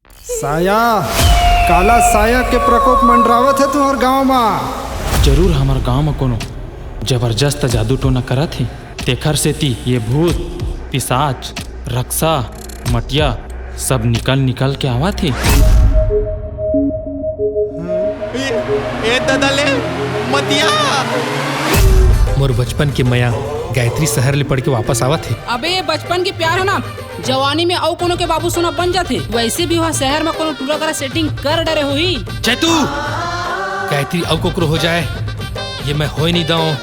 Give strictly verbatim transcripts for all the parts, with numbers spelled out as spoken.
साया, काला साया के प्रकोप मंडरावत हे तुंहर गांव मा। जरूर हमर गांव म कोनो जबरजस्त जादू टोना करत हे, तेखर सेती ये भूत, पिसाच, रक्सा, मटिया सब निकल निकल के आवत हे। ए, ए ददा ले, मतिया। मोर बचपन के मया गायत्री शहर ले पढ़ के वापस आवत हे। अबे, ये बचपन के प्यार हे ना, जवानी में अउ कोनो के बाबू सोना बन जाथे। वैसे भी वह शहर में कोनो टूरा करा setting कर डरे होही। चैतू, गायत्री अउ कोकरो हो जाए, ये मैं होए नहीं दऊं,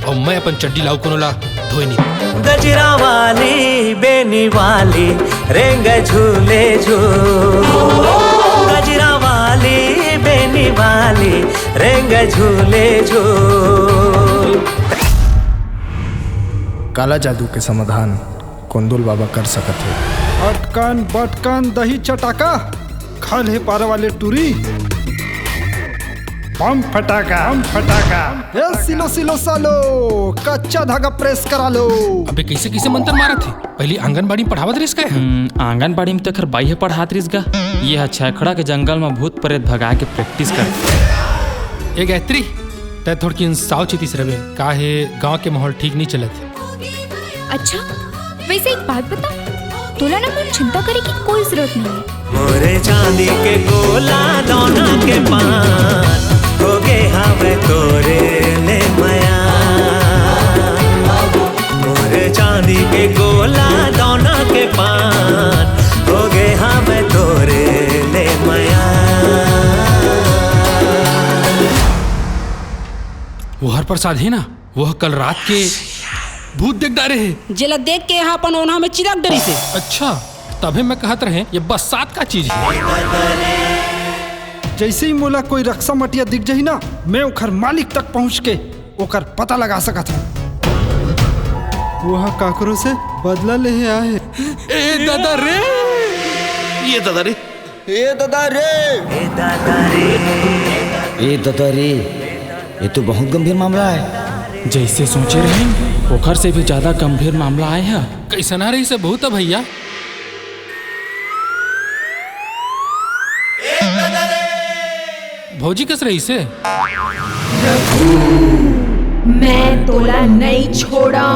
अउ मैं अपन चड्डी ला अउ कोनो ला धोए नहीं दऊं। गजरा वाली, बेनी वाली, रेंग झूले झूल। गजरा वाली, बेनी वाली, रेंग झूले झूल। काला जादू के समाधान कोंदुल बाबा कर सकत हे। अटकन बटकन दही चटाका, खल हे पारा वाले टूरी। बम फटाका, बम फटाका। ए सिलो सिलो सालो, कच्चा धागा press करा लो। अबे, कैसे कैसे मंत्र मारत हे? पहली आंगनबाड़ी में पढ़ावत रहिस का? हम्म, आंगनबाड़ी में तो एखर बाई हे पढ़ात रहिस गा। ये ह छेखड़ा के जंगल में भूत प्रेत भगा के practice कर। ए गायत्री, तै थोड़किन सावचेती से रहे, का हे गांव के माहौल ठीक नहीं चलत हे। अच्छा, वैसे एक बात बता, तोला ना मोर चिंता करे की कोई जरूरत नहीं है। मोरे चांदी के गोला, दोना के पान, हो गे हावे तोरे ले मया। मोरे चांदी के गोला, दोना के पान, हो गे हावे तोरे ले मया। वो हर प्रसाद हे ना, वो कल रात के भूत देख डारे हे। जेला देख के यहाँ अपन ओन्हा में चिरक डरिस हे। अच्छा, तभे मैं कहत रहे, ये बस्सात का चीज हे। जैसे ही मोला कोई रक्सा मटिया दिख जाही ना, मैं ओखर मालिक तक पहुंच के ओकर पता लगा सकत हूँ। वो ह काकरो से बदला लेहे आए। ए दादा रे, ये दादा रे, ए दादा रे, ए दादा रे, ये तो बहुत गंभीर मामला है। जैसे सोचे रहे, ओखर से भी ज्यादा गंभीर मामला आए है। कैसन रहिस हे भूत भैया? भौजी कस रहिस हे? मैं तोला नहीं छोड़ा।